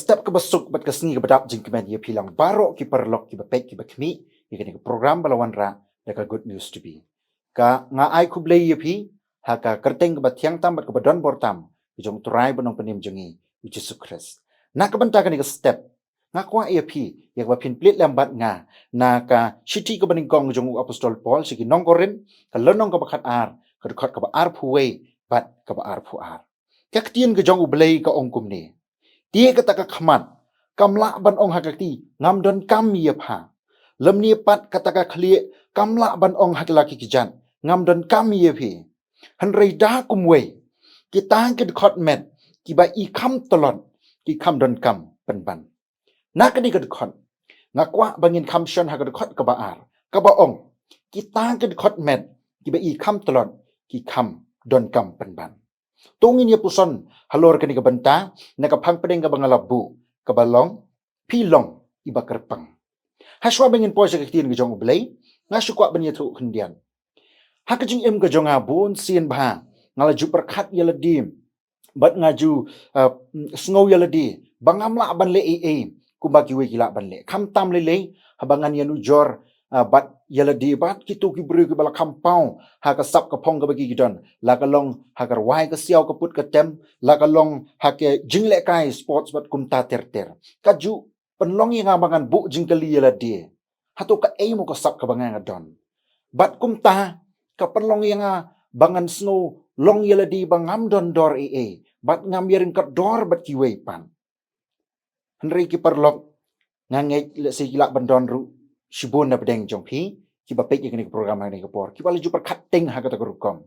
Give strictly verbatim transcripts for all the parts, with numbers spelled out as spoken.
Step kaba suk bad ka sngi kaba dap jingkmen ïa phi lang baroh ki paralok kiba peit kiba khmih ïa kane ka program ba la wanrah da ka Good News T V. Ka nga ai khublei ïa phi ha ka kyrteng kaba thiang tam bad kaba don bor tam ka jong u Trai bad Nongpynim jong ngi u Jisu Khrist. Na ka bynta kane ka step nga kwah ïa phi ïa kaba phin plie lem bad nga na ka shithi kaba nyngkong jong u Apostol Paul sha ki nong Korinth, ka lynnong kaba khat ar, ka dkhot kaba arphew wei bad kaba arphew ar. Ka ktien ka jong U Blei ka ong kumne: Te kata ka khmat kam lah ban ong ha ka kti, ngam donkam ïa pha. Lymne pat kata ka khlieh kam lah ban ong ha ki la ki kjat, ngam donkam ïa phi. Hynrei da kumwei, kita ki dkhot met kiba i kham tlot ki kham donkam pynban. Na kane ka dkhot nga kwah ba ngin kham shon ha ka dkhot kaba ar kaba ong: Kita ki dkhot met kiba i kham tlot ki kham donkam pynban. To ngin ïa puson halor kane ka bynta na ka phang pdeng kaba nga la buh, kaba long: Phi long iba kyrpang. Hashwa ba ngin poi sha ka ktien ka jong U Blei, nga shu kwah ban ïathuh khyndiat. Ha ka jingim ka jong nga bun sien bha nga la ju pyrkhat ïa lade bad nga ju, uh, sngew ïa lade ba ngam lah ban leh ei ei kumba kiwei ki lah ban leh. Khamtam lei lei haba ngan ïanujor, uh, bad ïa lade bad kito ki briew kiba la kham paw ha ka sap ka phong kaba ki ki don, la ka long ha ka rwai ka siaw ka put ka tem, la ka long ha ka jinglehkai sports bad kumta ter ter. Ka ju pynlong ïa nga ba ngan buh jingkylli ïa lade, hato kaei mo ka sap kaba nga nga don? Bad kumta ka pynlong ïa nga ba ngan sngew long ïa lade ba ngam don dor ei ei bad ngam ïaryngkat dor bad kiwei pat. Hynrei ki paralok, nga ngeit lehse ki lah ban don ruh shibun na pdeng jong phi kiba peit ïa kane ka program ha kane ka por kiba la ju pyrkhat teng ha kata ka rukom.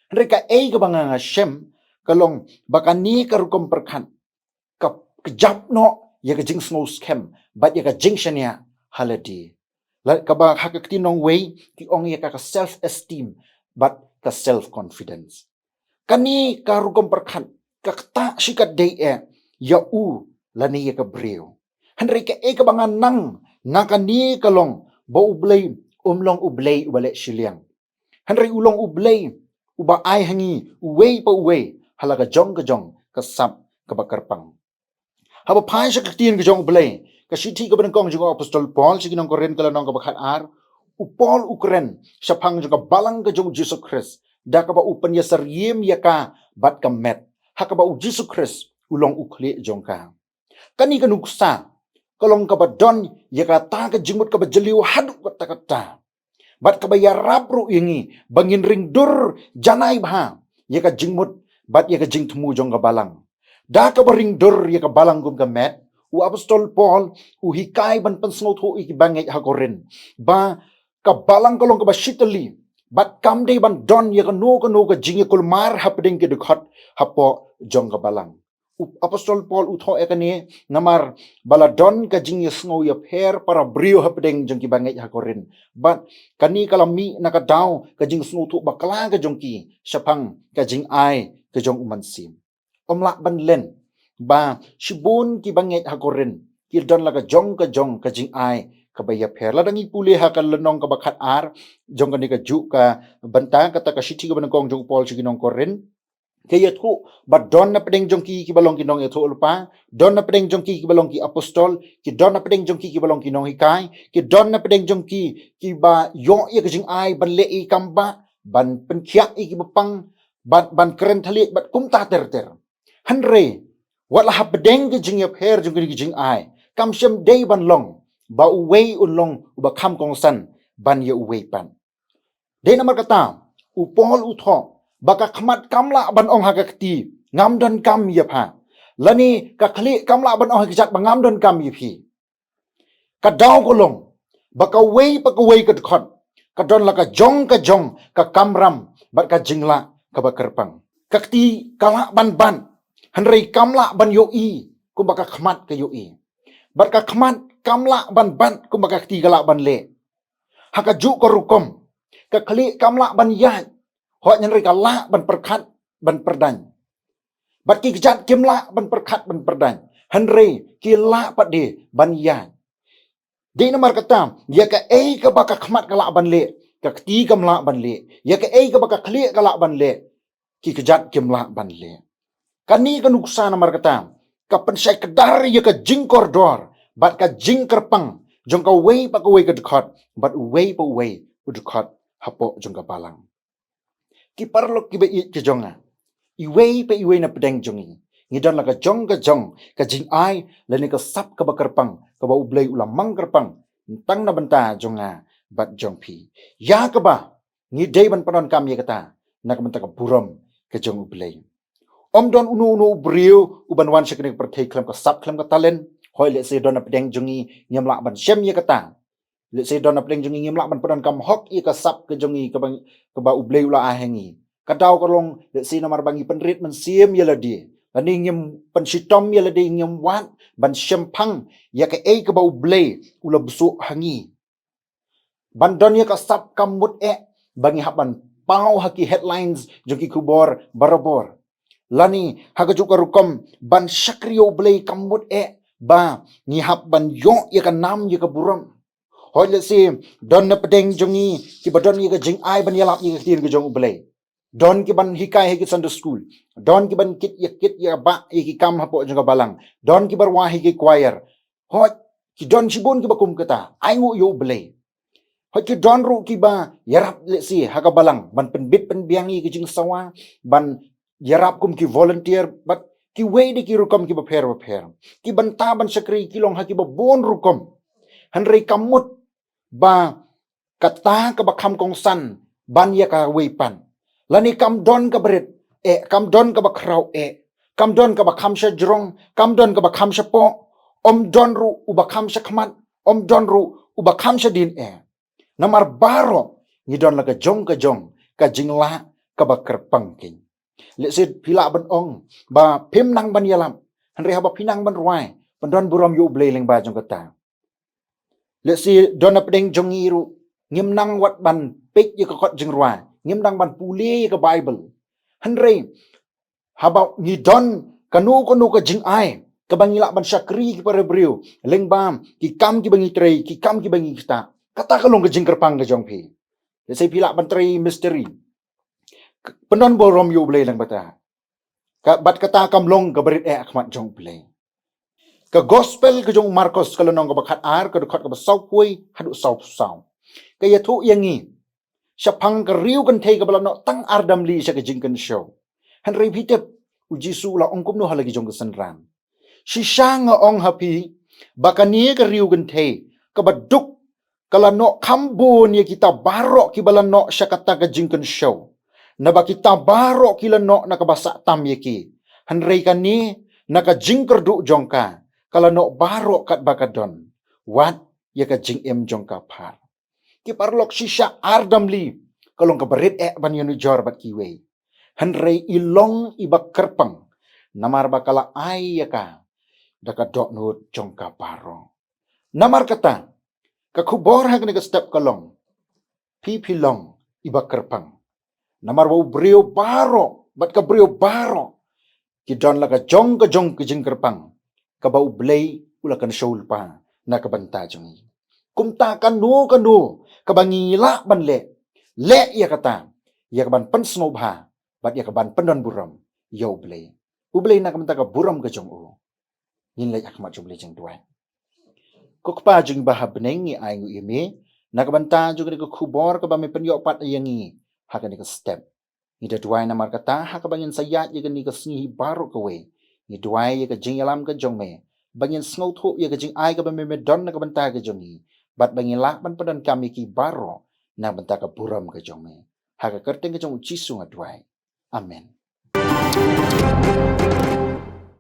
Hynrei kaei kaba nga nga shem ka long ba kane ka rukom pyrkhat ka kjap noh ïa ka jingsngew skhem bad ïa ka jingshaniah ha lade. La kaba ha ka ktien nongwei ki ong ïa ka, ka self esteem bad ka self confidence. Kane ka rukom pyrkhat ka ktah shi katdei eh ïa u lane ïa ka briew. Hynrei kaei kaba nga nang na kane ka long ba U Blei um long U Blei uba leh shiliang. Hynrei u long U Blei uba ai ha ngi uwei pa uwei ha la ka jong ka jong ka sap kaba kyrpang. Haba phai sha ka ktien ka jong U Blei, ka shithi kaba nyngkong jong u Apostol Paul sha ki nong Korinth, ka lynnong kaba khat ar, u Paul u kren shaphang jong ka balang ka jong u Jisu Khrist da kaba u pynïasyriem ïa ka bad ka met, ha kaba u Jisu Khrist u long u khlieh jong ka. Kane ka nuksa ka long kaba don ïa kata ka jingmut kaba jylliew haduh katta katta bad kaba ïarap ruh ïa ngi ba ngin ring dur janai bha ïa ka jingmut bad ïa ka jingthmu jong ka balang. Da kaba ring dur ïa ka balang kum ka met, u Apostol Paul u hikai ban pynsngewthuh ïa ki bangeit ha Korinth ba ka balang ka long kaba shitylli bad kam dei ban don ïa kano kano ka jingïakulmar hapdeng ki dkhot hapoh jong ka balang. U Apostol Paul u thoh ïa kane namar ba la don ka jingïasngew ïapher para briew hapdeng jong ki bangeit ha Korinth. Bad kane ka la mih na ka daw ka jingsngewthuh bakla ka jong ki shaphang ka jingai ka jong u Mynsiem. Ym lah ban len ba shibun ki bangeit ha Korinth ki don la ka jong ka jong ka jingai kaba ïapher. Lada ngi pule ha ka lynnong kaba khat ar jong kane ka juh ka bynta, kata ka shithi kaba nyngkong jong u Paul sha ki nong Korinth, ka ïathuh ba don na pdeng jong ki kiba long ki nongïathuhlypa, don na pdeng jong ki kiba long ki apostol, ki don na pdeng jong ki kiba long ki nonghikai, ki don na pdeng jong ki kiba ïoh ïa ka jingai ban leh ïa ki kam bah, ban pynkhiah ïa kiba pang, ban, ban kren thylliej bad kumta ter ter. Hynrei wat la hapdeng ka jingïapher jong kine ki jingai, kam shym dei ban long ba uwei un long uba kham kongsan ban ïa uwei pat. Dei namar kata u Paul u thoh ba ka khmat kam lah ban ong ha ka kti, ngam donkam ïa pha, lane ka khlieh kam lah ban ong ha ka kjat ba ngam donkam ïa phi. Ka daw ka long ba kawei pa kawei ka dkhot ka don la ka jong ka jong ka kamram bad ka jinglah kaba kyrpang. Ka kti ka lah ban bat, hynrei kam lah ban ïohi kumba ka khmat ka ïohi. Bad ka khmat kam lah ban bat kumba ka kti ka lah ban leh. Ha kajuh ka rukom, ka khlieh kam lah ban ïaid, hooid hynrei ka lah ban pyrkhat ban pyrdaiñ. Bad ki kjat kim lah ban pyrkhat ban pyrdaiñ, hynrei ki lah pat de ban ïaid. Dei namar kata ïa kaei kaba ka khmat ka lah ban leh, ka kti kam lah ban leh. Ïa kaei kaba ka khlieh ka lah ban leh, ki kjat kim lah ban leh. Kane ka nuksa namar kata ka pynshai kdar ïa ka jingkordor bad ka jingkyrpang jong kawei pa kawei ka dkhot bad uwei pa uwei u dkhot hapoh jong ka balang. Ki paralok kiba ïeit ki jong nga, iwei pa iwei na pdeng jong ngi, ngi don la ka jong ka jong ka jingai lane ka sap kaba kyrpang kaba U Blei u la mang kyrpang tang na bynta jong nga bad jong phi, ïa kaba ngi dei ban pyndonkam ïa kata na ka bynta ka burom ka jong U Blei. Ym don uno uno u briew uban wan sha kane ka pyrthei khlem ka sap khlem ka talent. Hooid, lehse don na pdeng jong ngi ngim lah ban shem ïa kata. Lehse don na pdeng jong ngi ngim lah ban pyndonkam hok ïa ka sap ka jong ngi kaba, kaba U Blei u la ai ha ngi. Ka daw ka long lehse namar ba ngi pynrit mynsiem ïa lade, lane ngim pynshitom ïa lade, ngim wad ban shemphang ïa kaei kaba U Blei u la bsuh ha ngi. Ban don ïa ka sap kam mut eh ba ngi hap ban paw ha ki headlines jong ki khubor barabor, lane ha kajuh ka rukom ban shakri ïa U Blei kam mut eh ba ngi hap ban ïoh ïa ka nam ïa ka burom. Hooid, lehse don na pdeng jong ngi kiba don ïa ka jingai ban ïalap ïa ka ktien ka jong U Blei. Don kiban hikai ha ki Sunday school, don kiban kit ïa kit ïa ba ïa ki kam hapoh jong ka balang, don kiba rwai ha ki choir. Hooid, ki don shibun kiba kum kata, ainguh ïa U Blei. Hooid, ki don ruh kiba ïarap lehse ha ka balang ban pynbit pynbiang ïa ki jingsawa, ban ïarap kum ki volunteer bad kiwei de ki rukom kiba pher bapher. Ki bynta ban shakri ki long ha kiba bun rukom. Hynrei kam mut ba kata kaba kham kongsan ban ïa kawei pat, lane kam don kaba rit eh, kam don kaba khraw eh, kam don kaba kham sha jrong, kam don kaba kham sha poh, ym don ruh uba kham sha khmat, ym don ruh uba kham sha dien eh. Namar baroh ngi don la ka jong ka jong ka jinglah kaba kyrpang keiñ. Lehse phi lah ban ong ba phim nang ban ïalap, hynrei haba phi nang ban rwai, pyndon burom ïa U Blei lyngba jong kata. Lehse don na pdeng jong ngi ruh ngim nang wat ban peit ïa ka kot jingrwai, ngim nang ban pule ïa ka Baibl. Hynrei haba ngi don kano kano ka jingai kaba ngi lah ban shakri ki para briew lyngba ki kam kiba ngi trei, ki kam kiba ngi ktah, kata ka long ka jingkyrpang ka jong phi. Lehse phi lah ban trei mistri, pyndon burom ïa U Blei lyngba kata. Ka, bad kata kam long kaba rit eh ha khmat jong U Blei. Ka gospel ka jong u Markos ka lynnong kaba khatar, ka dkhot kaba sawphew haduh sawphew saw, ka ïathuh ïa ngi shaphang ka riew kynthei kaba la noh tang ar damli sha ka jingkynshew. Hynrei phi tip U Jisu u la ong kumno ha la ki jong ka synran? Shisha nga ong ha phi ba kane ka riew kynthei kaba duk ka la noh kham bun ïa kita baroh kiba la noh sha kata ka jingkynshew. Naba kita baroh ki la noh na kaba sah tam ïa ki. Hynrei kane na ka jingkyrduh jong ka, ka la noh baroh katba ka don, wat ïa ka jingim jong ka phar. Ki paralok, shisha ar damli ka long kaba rit eh ban ïanujor bad kiwei. Hynrei i long iba kyrpang namar ba ka la ai ïa ka da ka dohnud jong ka baroh. Namar kata, ka khubor ha kane ka step ka long, phi phi long iba kyrpang. Namar ba u briew baroh bad ka briew baroh ki don la ka jong ka jong ka jingkyrpang kaba U Blei u la kynshew lypa na ka bynta jong ngi. Kumta kano kano kaba ngi lah ban leh, leh ïa kata ïa kaban pynsngewbha bad ïa kaban pyndon burom ïa U Blei. U Blei na ka bynta ka burom ka jong u. Ngin leit ha khmat jong U Blei jingduwai. Ko Kpa jong ngi ba ha bneng, ngi ainguh ïa me na ka bynta jong kane ka khubor kaba me pynïoh pat ïa ngi ha kane ka step. Ngi da duwai namar kata ha kaba ngin sa ïaid ïa kane ka sngi hi baroh kawei, ngi duwai ïa ka jingïalam ka jong me ba ngin sngewthuh ïa ka jingai kaba me, me don na ka bynta ka jong ngi, bad ba ngin lah ban pyndonkam ïa ki baroh na ka bynta ka burom ka jong me. Ha ka kyrteng ka jong U Jisu nga duwai. Amen.